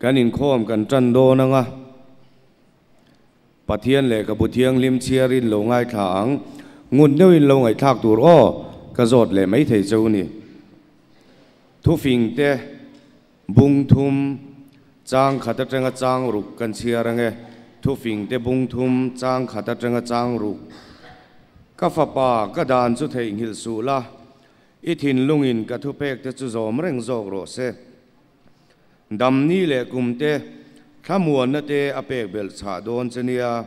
Kan inkhawm kan tan dawn anga, Pathian Lehkhabu Thianghlim chhiarin lo ngaithla ang, ngun deuhin lo ngaihthlak tur aw ka zawt leh mai thei cheu ni. Thufing te bung thum chang khat atanga chang ruk kan chhiar ange, Thufing te bung thum chang khat atanga chang ruk. Ka fapa, ka dan chu theihnghilh suh la, i thinlungin ka thupek te chu zawm reng zawk rawh se. Damni leh kum te, thlamuanna te a pek belh chhah dawn che nia.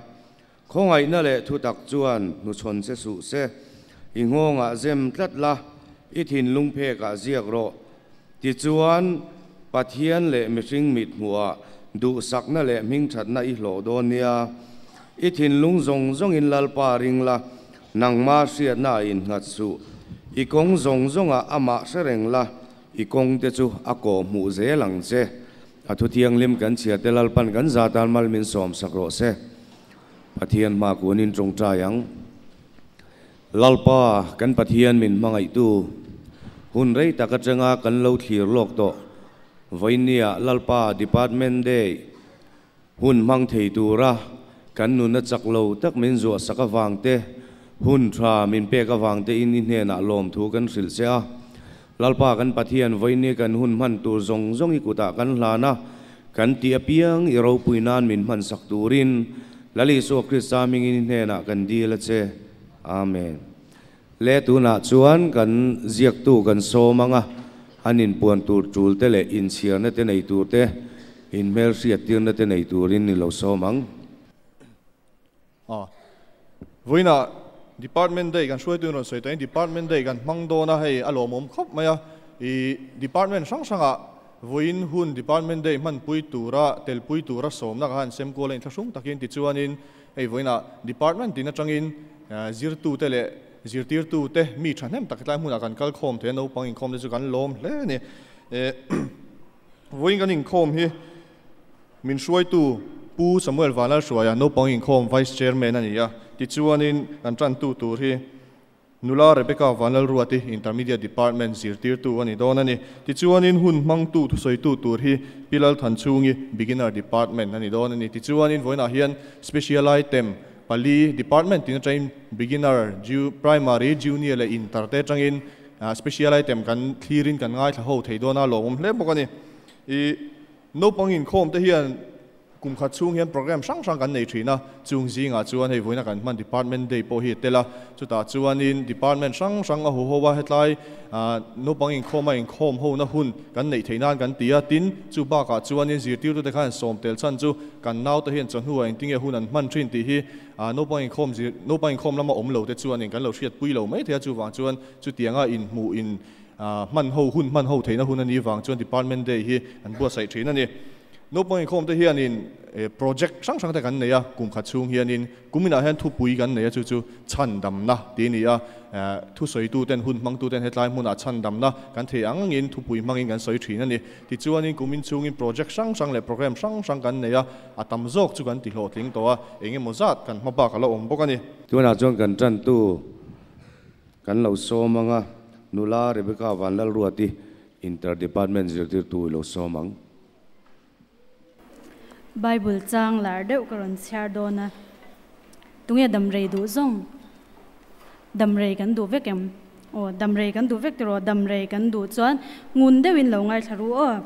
Khawngaihna leh thutak chuan hnuchhawn che suh se. I nghawngah zem tlat la, i thinlung phekah ziak rawh. Tichuan, Pathian leh mihring mit hmuhah duhsakna leh hmingthatna i hlawh dawn nia. I thinlung zawng zawngin Lalpa ring la, nangma hriatna a innghat suh. I kawng zawng zawngah amah hre reng la, I kawng te chu a kawh hmuh zel ang che. A thu thianghlim kan chhia te Lalpan kan za tan mal min sawm sak rawh se. Pathian hma kunin tawngtai ang. Lalpa kan Pathian min hmangaihtu, hun rei tak atanga kan lo thlir lawk tawh vawinia Lalpa Department Day Hun hmang thei tura kan nuna chak lo tak min zuah sak avang te, hun tha min pek avang te in i hnenah lawmthu kan hrilh che a. Lalpa kan Pathian vawiini kan hun hman tur zawng zawng i kutah kan hlan a, kan tih apiang i ropui nan min hman sak turin Lal Isua Krista hmingin i hnenah kan dil a che. Amen. Le tunah chuan kan ziaktu kan sawm ang a, an inpuan tur tul te leh inchhiarna te nei tur te, inhmelhriattirna te nei turin i lo sawm ang. A Vawiinah Department Day kan hruaituin rawn sawi tawhin Department Day kan hmang dawn a, hei a lawmawm khawp mai a, i Department hrang hrangah vawiin hun Department Day hmanpui tura telpui tura sawmna ka han sem kual a inthlahrung takin tichuanin hei vawiinah Department tin atangin Zirtute leh zirtirtute mi thahnem tak hetlai hmunah kan kal khawm thei a, naupang inkhawm te chu kan lawm hle a ni. Vawiin kan inkhawm hi min hruaitu Pu Samuel Vanlalhruaia naupang inkhawm Vice Chairman a ni a, tichuanin kan tantu tur hi Nula Rebecca Vanlalruati Intermediate Department zirtirtu a ni dawn a ni. Tichuanin hun hmangtu thusawitu tur hi Pi Lalthanchhungi Beginner Department a ni dawn a ni. Tichuanin vawiinah hian Special Item Pali department tin atangin beginner, primary, junior leh inter te atangin special item kan thlirin kan ngaithla ho thei dawn a, lawmawm hle bawk a ni. I naupang inkhawm te hian kum khat chhung hian program hrang hrang kan nei thin a, chung zingah chuan hei vawiina kan hman department day pawh hi a tel a, chutah chuanin department hrang hrang a hu ho a, hetlai naupang inkhawm a inkhawm hona hun kan neih theih nan kan ti a, tin chu bakah chuanin zirtirtute khan sawm tel chhan chu Kan naute hian chawhnuah engtinge hun an hman thin tih hi naupang inkhawm zir naupang inkhawm lama awm lo te chuanin kan lo hriatpui lo mai thei a, chuvang chuan chutianga inhmuh in hman ho hun hman ho theihna hun a nih vang chuan Department Day hi an buatsaih thin a ni. Naupang inkhawm te hianin project hrang hrang te kan nei a, kum khat chhung hianin Kuminah hian thupui kan nei a, chu chu chhandamna tih a ni a. Thusawituten, hun hmangtuten hetlai hmunah chhandamna kan thei ang angin thupui hmangin kan sawi thin a ni. Tichuanin kumin chhungin project hrang hrang leh program hrang hrang kan nei a, a tam zawk chu kan tihlawhtling tawh a, eng emaw zat kan hma bak a la awm bawk a ni. Tunah chuan kan tantu kan lo sawm ang a, nula Rebecca Vanlalruati Inter Department zirtirtu i lo sawm ang. Bible chang lar deuh ka rawn chhiar dawn a, tunge damrei duh zawng? Damrei kan duh vek em? Aw, damrei kan duh vek tiraw? Damrei kan duh chuan ngun deuhin lo ngaithla ru aw.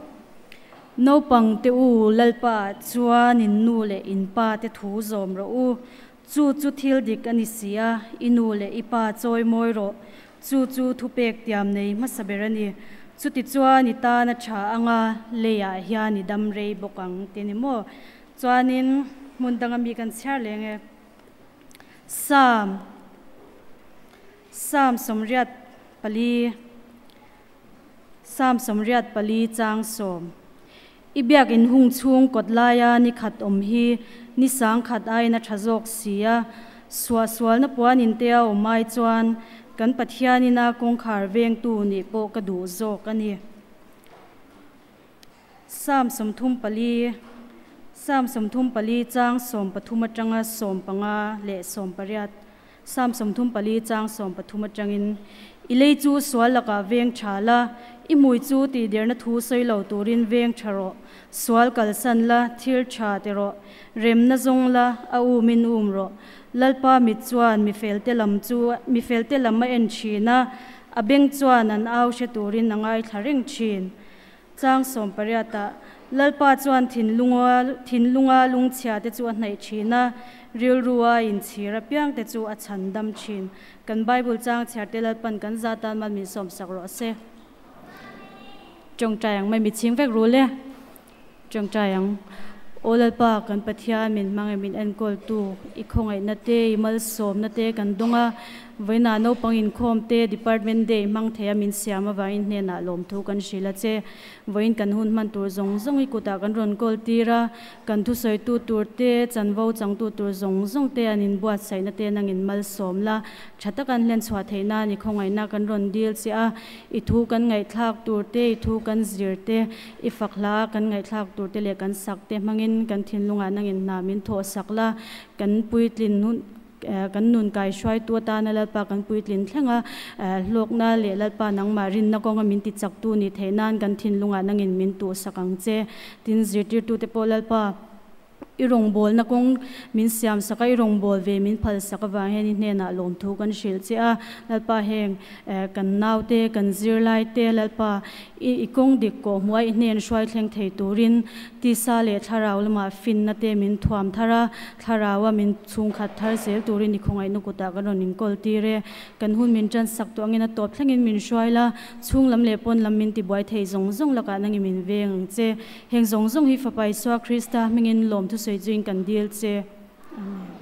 Naupang te u, Lalpa chuan in nu leh in pa te thu zawm rawh u. Chu chu thil dik a ni si a, i nu leh i pa chawi mawi rawh. Chu chu thupek tiam nei hmasa ber a ni. Chutichuan i tan a tha ang a, leiah hian i dam rei bawk ang ti a ni maw? Chuanin hmun danga mi kan chhiar leng e. Psalm Psalm 84 Psalm 84 chang sawm. I biakinn hung chhung kawt laia ni khat awm hi ni sang khat aiin a tha zawk si a, suahsualna puan in te a awm ai chuan kan Pathianina kawngkhar vengtu nih pawh ka duh zawk a ni. Psalm 34 Psalm 34 chang 13 atanga 15 leh 18 Psalm 34 chang 13 atangin. I lei chu sual lakah veng tha la, i hmui chu tihderna thu sawi lo turin veng tha rawh. Sual kalsan la, thil tha ti rawh. Remna zawng la, a umin um rawh. Lalpa mit chuan mi felte lam chu mi felte lam a en thin a, a beng chuan an au hre turin a ngaithla reng thin. Chang sawmpariatah, Lalpa chuan thinlunga thinlunga lungchhiate chu a hnaih thin a, rilrua inchhir apiangte chu a chhandam thin. Kan Bible chang chhiarte Lalpan kan za tan mal min sawmsak rawh se. Tawngtai ang mai mitchhing vek rul e. Tawngtai ang. Aw Lalpa, kan Pathian min hmangaih min enkawltu, i khawngaihna te, i malsawmna te kan dawng a, Vawiinah naupang inkhawm te Department Day hmang theia min siam avangin hnenah lawmthu kan hrilh a che. Vawiin kan hun hman tur zawng zawng i kutah kan rawn kawl tir a, kan thusawitu tur te, chanvo changtu tur zawng zawng te an inbuatsaihna te nangin malsawm la, tha taka an hlen chhuah theih nan i khawngaihna kan rawn dil che a, i thu kan ngaihthlak tur te, i thu kan zir te, i fak hla kan ngaihthlak tur te leh kan sak te hmangin kan thinlungah nangin hna min thawhsak la, kan puitlin hun. Kan nun kaihruaitu atana Lalpa kan puitlin thleng a, hlawkna leh Lalpa nangmah rinna kawnga min tichaktu ni theih nan kan thinlungah nangin min tuhsak ang che. Tin, zirtirtute pawh Lalpa i rawngbawlna kawng min siamsak a, i rawngbâwl ve min phalsak avang hian i hnenah lawmthu kan hrilh che a. Lalpa heng kan naute, kan zirlaite Lalpa I i kawng dik kawh hmuh a i hnen hruai thleng thei turin tisa leh thlarau lamah finna te min thuam thar a, thlaraua min chhungkhat thar zel turin i khawngaihna kutah kan rawn inkawl tir e. Kan hun min tan sak tawh angin a tawp thlengin min hruai la, chhung lam leh pawn lam min tibuai thei zawng zawng lakah nangin min veng ang che. Heng zawng zawng hi Fapa Isua Krista hmingin lawm thusawi chuin kan dil che. Amen.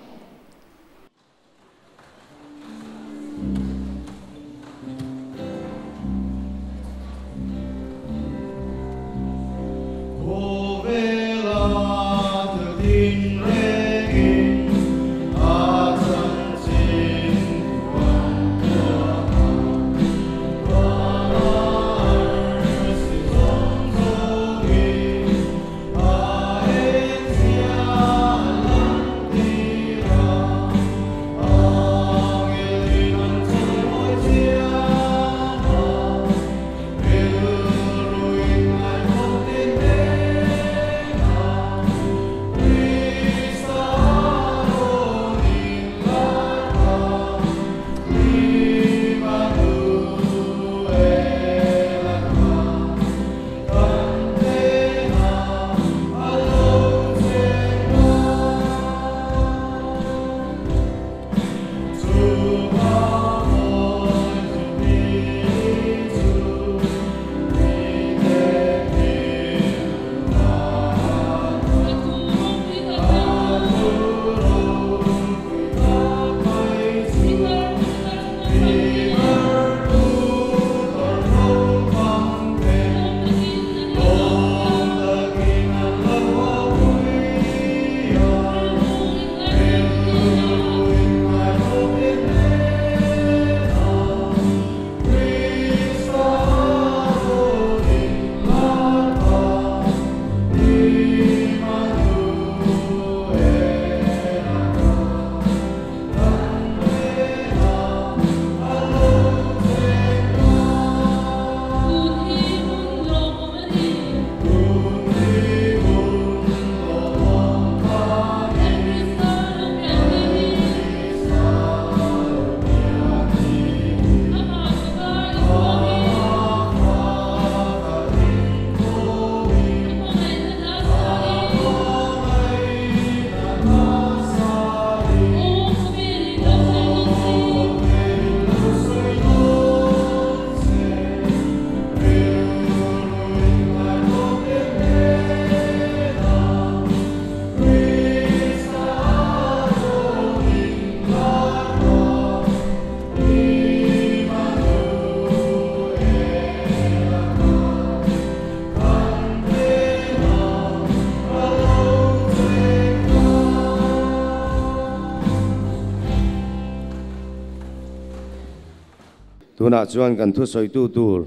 Tunah chuan kan thusawitu tur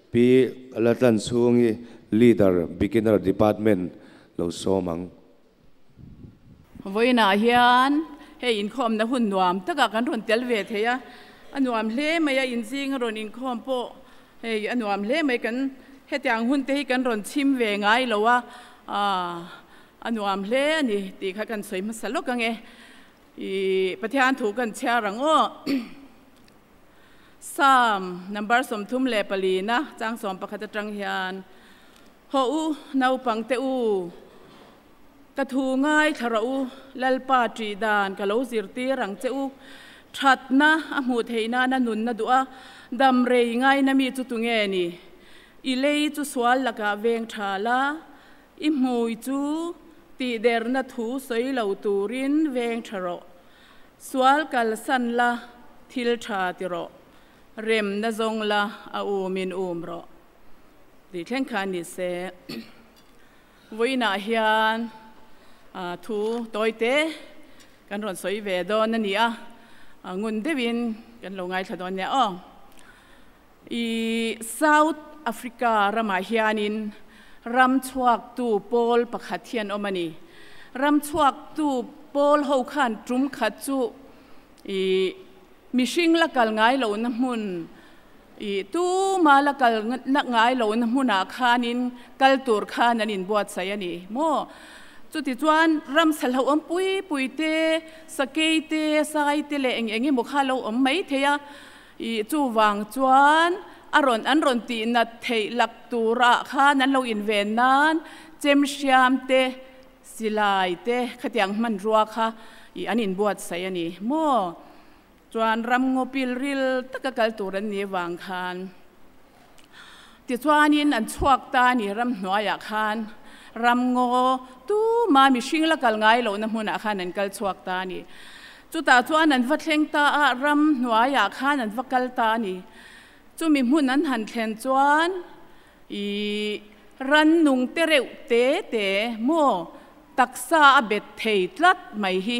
Pi Latlanchhungi Leader Beginner Department lo sawm ang. Vawiinah hian hei inkhawmna hun nuam takah kan rawn tel ve thei a, A nuam hle mai a, inzing a rawn inkhawm pawh hei a nuam hle mai kan hetiang hun te hi kan rawn chhim ve ngai lo a, a nuam hle a ni tih kha kan sawi hmasa lawk ang e. I Pathian thu kan chhiar ang aw. Psalm number 34 na chang 11 atang hian Haw u, naupangte u, ka thu ngaithla rawh u, Lalpa ṭih dan ka lo zirtir ang che u. Ṭhatna a hmuh theih nana nunna duh a, dam rei ngaina mi chu tunge ni? I lei chu sual lakah veng ṭha la, i hmui chu tihderna thu sawi lo turin veng ṭha rawh. Sual kalsan la, thil ṭha ti rawh, remna zawng la, a umin um rawh. Tih thleng kha ni se. Vawiinah hian thu tawite kan rawn sawi ve dawn a ni a, ngun deuhin kan lo ngaithla dawn nia aw. I South Africa ramah hianin ram chhuaktu pawl pakhat hi an awm a ni. Ram chhuaktu pawl ho khan tum khat chu i mihring la kal ngai lohna hmun I tuma la kal na ngai lohna hmunah khanin kal tur khan an inbuatsaih a ni maw? Chutichuan ramsa hlauhawm pui pui te, sakei te, sai te leh eng eng emaw kha lo awm mai thei a. I chuvang chuan a rawn an rawn tih nat theih lak turah khan an lo inven nan chem hriam te, silai te khatiang hmanrua kha i an inbuatsaih a ni maw? Chuan ramngaw pil ril taka kal tur an nih avang khan tichuanin an chhuak ta a ni ramhnuaiah khan ramngaw tuma mihring la kal ngai lohna hmunah khan an kal chhuak ta a ni. Chutah chuan an va thleng ta a, ramhnuaiah khan an va kal ta a ni. Chumi hmun an han thlen chuan ih rannung te reuh te te maw taksa a bet thei tlat mai hi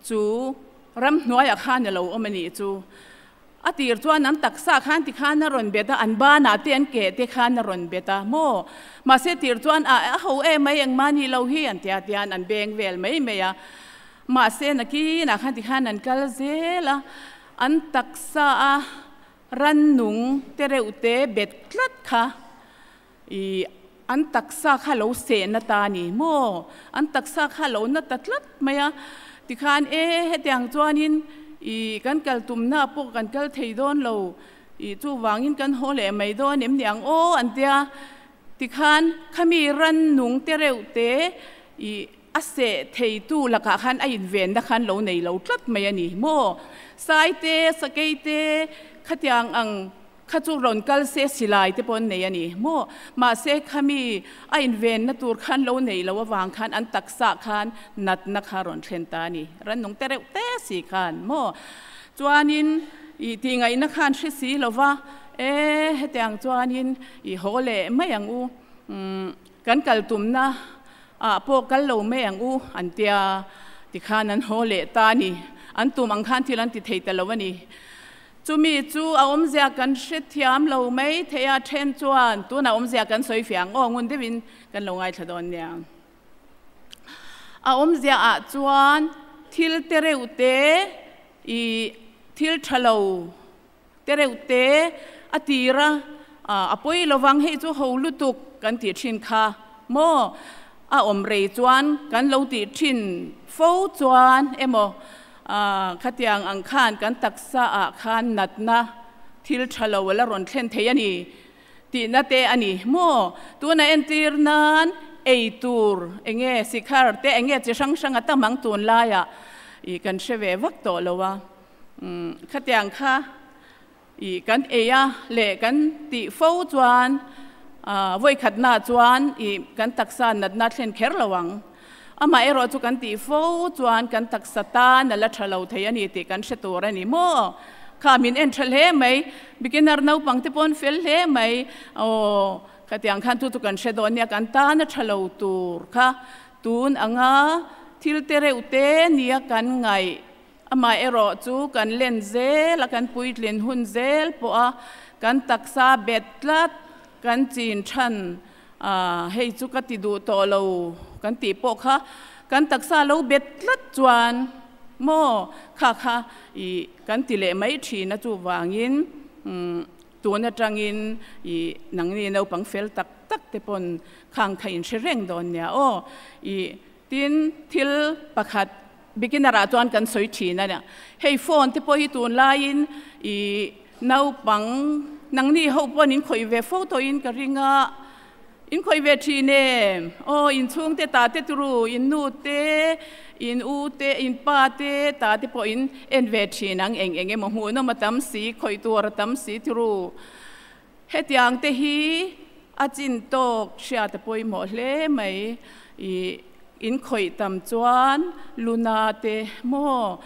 chu Ramhnuaiah khan a lo awm a nih chu. A tir chuan an taksa khan ti khan a rawn bet a, an banah te an keh te khan a rawn bet a maw? Mahse tir chuan a a ho em mai engmah nih lo hi an tia tian an beng vel mai mai a. Mahse nakinah khan ti khan an kal zel a, an taksa a rannung te reuh te bet tlat kha I an taksa kha lo seh na ta ni maw? An taksa kha lo na ta tlat mai a. Tikhan e hetiang chuanin i kan kal tumna pawh kan kal thei dawn lo, i chuvangin kan haw leh mai dawn em ni ang aw an tia. Tikhan khami rannung te reuh te i a seh theitu lakah khan a invenna khan lo nei lo tlat mai a ni maw? Saite, Sakeite khatiang ang Kha chu rawn kal se silai te pawh an nei a ni maw? Mahse khami a invenna tur khan lo nei lo avang khan an taksa khan natna kha rawn thlen ta a ni. Rannung te reuh te si khan maw? Chuanin i tihngaihna khan hre si lo va, e hetiang chuanin i haw leh mai ang u, kan kal tumna ah pawh kal lo mai ang u an tia tikhan an haw leh ta a ni. An tum ang khan thil an ti thei ta lo a ni. Chumi chu a awmzia kan hrethiam lo mai thei a, then chuan tunah awmzia kan sawi fiah ang aw, ngun deuhin kan lo ngaithla dawn nia. A awmzia ah chuan thil te reuh te i thil tha lo te reuh te a tir a, a pawi lovang hei chu ho lutuk kan tih thin kha maw? A awm rei chuan kan lo tih thin fo chuan emaw Khatiang ang khan kan taksa ah khan natna thil tha lo a la rawn thlen thei a ni tihna te a ni maw? Tuna entir nan ei tur enge sikhar te enge chi hrang hrang a tam ang tun laiah ih kan hre ve vak tawh lo a, khatiang kha ih kan ei a leh kan tih fo chuan vawikhatna chuan ih kan taksa natna thlen kher lo ang. Amah erawh chu kan tih fo chuan kan taksa tan a la tha lo thei a ni tih kan hre tur a ni maw? Kha min en tha hle mai, beginner naupang te pawh an fel hle mai, aw khatiang khan chu chu kan hre dawn nia, kan tan a tha lo tur kha tun anga thil te reuh te nia kan ngaih. Amah erawh chu kan len zel a, kan puitlin hun zel pawh a, kan taksa bet tlat, kan chin than a, hei chu ka ti duh tawh lo kan tih pawh kha kan taksa lo bet tlat chuan Maw kha kha i kan ti leh mai thin a chuvangin tun atangin i nangni naupang fel tak tak te pawn khang kha in hre reng dawn nia aw. I tin thil pakhat beginner ah chuan kan sawi thin a nia. Hei phone te pawh hi tunlaiin i naupang nangni ho pawn in khawih ve fo tawhin ka ring a. In khawih ve thin em? Aw, in chhungte ta te turu, in nu te, in u te, in pa te ta te pawh in en ve thin ang eng eng emaw hmuhnawm a tam si, khawih tur a tam si turu. Hetiang te hi a chin tawk hriat a pawimawh hle mai. I in khawih tam chuan luna te maw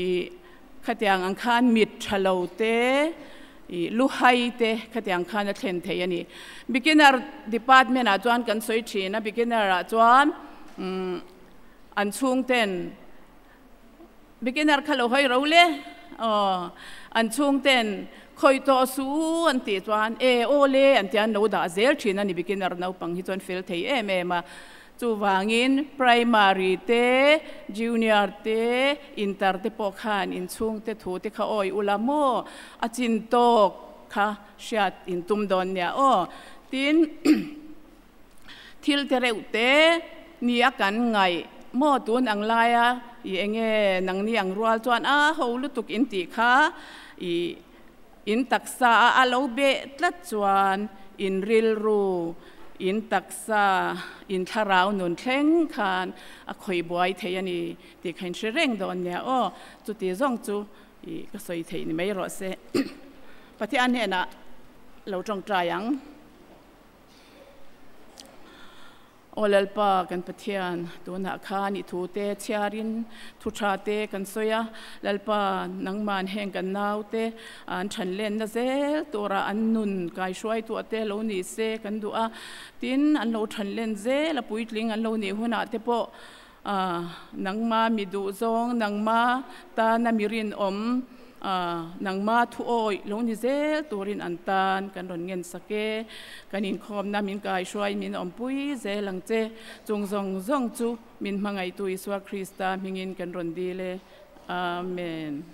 i khatiang ang khan mit tha lo te, I luhai te khatiang khan a thlen thei a ni. Beginner department ah chuan kan sawi thin a, beginner ah chuan an chhungten beginner kha lo hawi ro le aw an chhungten khawi tawh su an tih chuan e aw le an tia an lo dah zel thin a ni beginner naupang hi chuan fel thei em em a. Chuvangin primary te, junior te, inter te pawh khan inchhungte thu te kha awi ula maw? A chin tawk kha hriat in tum dawn nia aw. Tin, thil te reuh te nia kan ngaih maw tun ang laia i enge nangni ang rual chuan a ho lutuk in tih kha i In taksa a a lo beh tlat chuan in rilru, in taksa, in thlarau nun thleng khan a khawih buai thei a ni tih kha in hre reng dawn nia aw. Chuti zawng chu i ka sawi theih ni mai rawh se. Pathian hnenah lo tawngtai ang. Aw Lalpa, kan Pathian, tunah khan i thute chhiarin thu tha te kan sawi a. Lalpa, nangman heng kan naute an than lenna zel tura an nun kaihruaituah te lo ni se kan duh a. Tin, an lo than len zel a puitling an lo nih hunah te pawh nangma mi duh zawng, nangma tana mi rinawm, Nangma thu awih lo ni zel turin an tan kan rawn ngen sak e. Kan inkhawmna min kaihruai min awmpui zel ang che. Chung zawng zawng chu min hmangaihtu Isua Krista hmingin kan rawn dil e. Amen.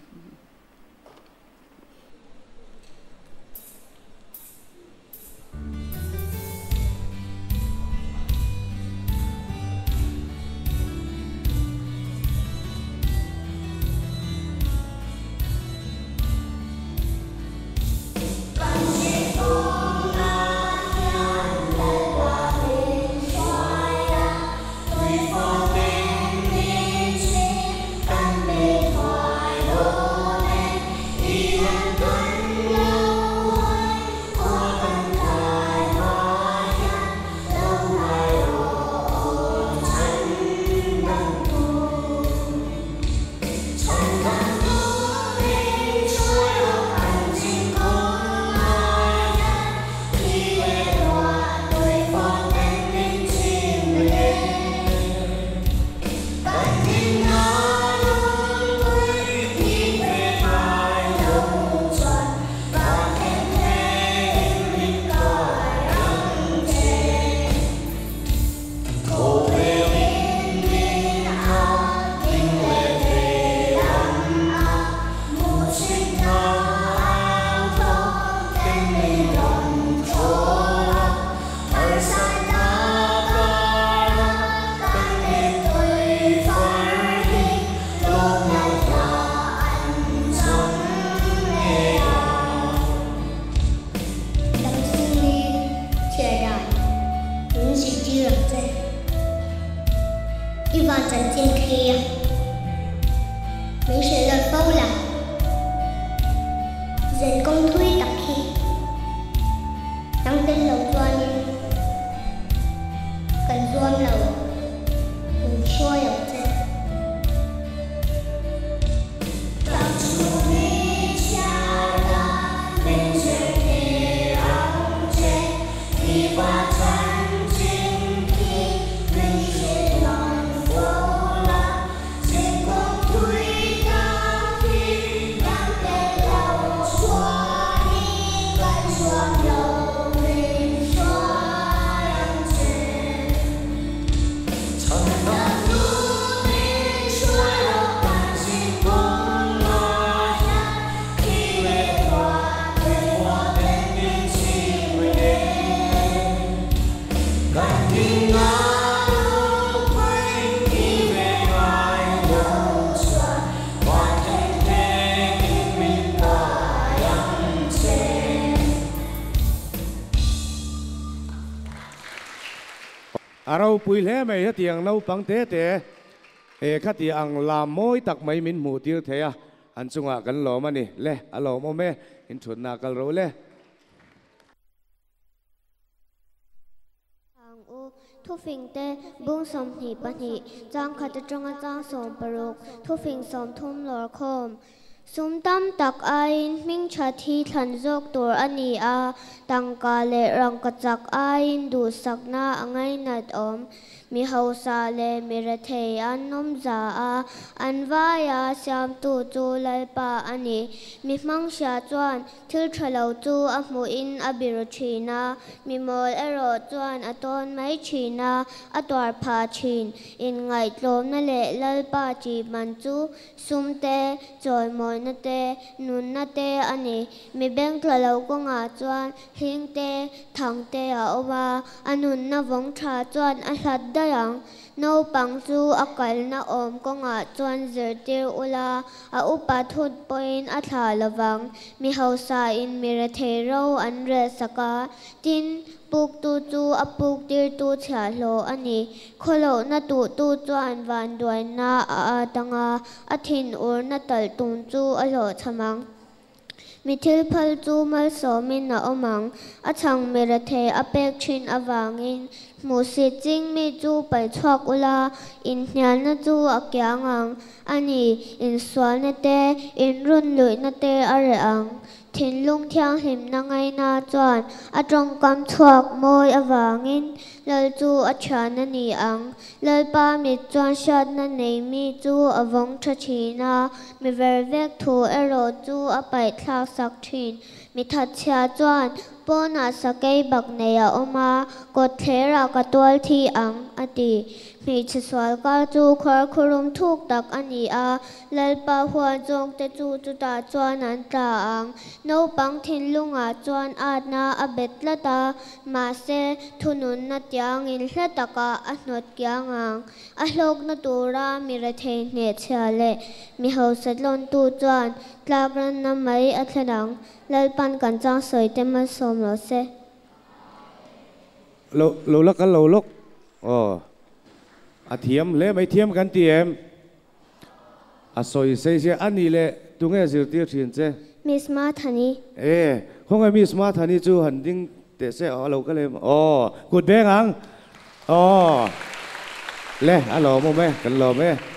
A ropui hle mai hetiang naupang te te he khati ang lam mawi tak mai min hmuh tir thei a, an chungah kan lawm a ni. Le, a lawmawm e, in thutna kal ro le. Ang u, Thufingte bung 22, chang khat atanga chang 60, thufing 30 lawr khawm. Sum tam tak aiin hming tha thi thlan zawk tur a ni a, tangka leh rangkachak aiin duhsakna a ngainat awm. Mi hausa leh mi rethei an awm za a, an vaia siamtu chu Lalpa a ni. Mi hmang hria chuan thil tha lo chu a hmuhin a biru thin a, mi mawl erawh chuan a tawn mai thin a, a tuar pha thin. Inngaihtlawmna leh Lalpa tih man chu sum te, chawimawina te, nunna te a ni. Mi beng tla lo kawngah chuan hling te, thang te a awm a, a nunna vawng tha chuan a hlat daih ang. Naupang chu a kalna awm kawngah chuan zirtir ula, a upa thut pawhin a thlah lovang. Mi hausa in mi rethei ro an rel sak a, tin, puktu chu a puk tirtu chhiahhlawh a ni. Khawlohna tuhtu chuan vanduaina a atang a, a thinurna talh tum chu a hlawhchham ang. Mi thil phal chu malsawmin a awm ang, a chhang mi rethei a pek thin avangin. Hmuhsit ching mi chu paih chhuak ula, inhnialna chu a kiang ang. A ni, insualna te, inrunluihna te a reh ang. Thinlung thianghlimna ngaina chuan a tawngkam chhuak mawi avangin Lal chu a thian a ni ang. Lalpa mit chuan hriatna nei mi chu a vawng tha thin a, mi ver vek thu erawh chu a paih thlak sak thin. Mi thatchhia chuan pawnah sakei bak nei a awm a, kawt thlerah ka tual thi ang, a ti. Hmeichhe sual kar chu khuarkhurum thuk tak a ni a, Lalpa huan zawngte chu chutah chuan an tla ang. Naupang thinlungah chuan atna a bet tlat a, mahse thununna tiangin hla takah a hnawt kiang ang. A hlawkna tura mi rethei hnehchhia leh mi hausa tlawntu chuan tlakranna mai a thlen ang. Lalpan kan chang sawi te malsawm lo se. Lo lo la kal lo lawk. Aw. A thiam hle mai thiam kan ti em? A sawi sei sia a nih leh tunge zirtir thin che? Miss Mathani. E, khawnge Miss Mathani chu han ding teh se a lo kal em? Aw, kut beng ang. Aw, le a lawmawm e, kan lawm e.